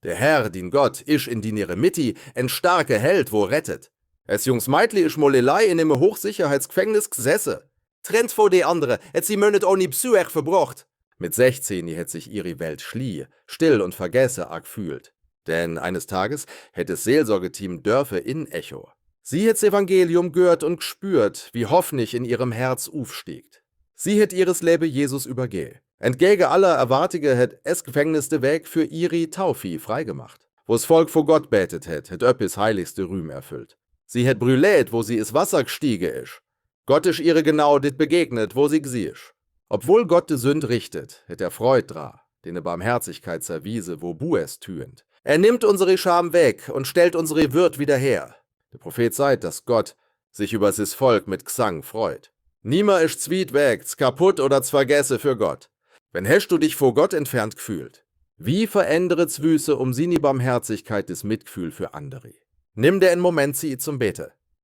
Der Herr, din Gott, isch in dinere Mitti, en starke Held, wo rettet. Es Jungs Meitli isch Molelei in eme Hochsicherheitsgefängnis gsässe. Trennt vor de andere, et sie mönnet oni Psyech verbrocht. Mit 16 hätt sich ihre Welt schlie, still und vergesse arg fühlt. Denn eines Tages hätt es Seelsorgeteam Dörfe in Echo. Sie hätt's Evangelium gehört und gespürt, wie hoffnig in ihrem Herz aufstiegt. Sie hätt ihres Lebe Jesus übergeh. Entgegen aller Erwartige hätt es Gefängnis de Weg für ihre Taufi freigemacht. Wo's Volk vor Gott betet hätt öppis heiligste Rühm erfüllt. Sie hätt brüllet, wo sie is Wasser gstiege isch. Gott isch ihre genau dit begegnet, wo sie gsiech. Obwohl Gott de Sünd richtet, hätt er Freud dra, den Barmherzigkeit zerwiese, wo Bues tüend. Er nimmt unsere Scham weg und stellt unsere Würd wieder her. Der Prophet sagt, dass Gott sich über sis Volk mit Gesang freut. Niemer isch zwiet weg, kaputt oder zvergesse für Gott. Wenn hast du dich vor Gott entfernt gefühlt, wie verändere Zwüße um sini Barmherzigkeit des Mitgefühl für andere? Nimm der in Moment sie zum Bete.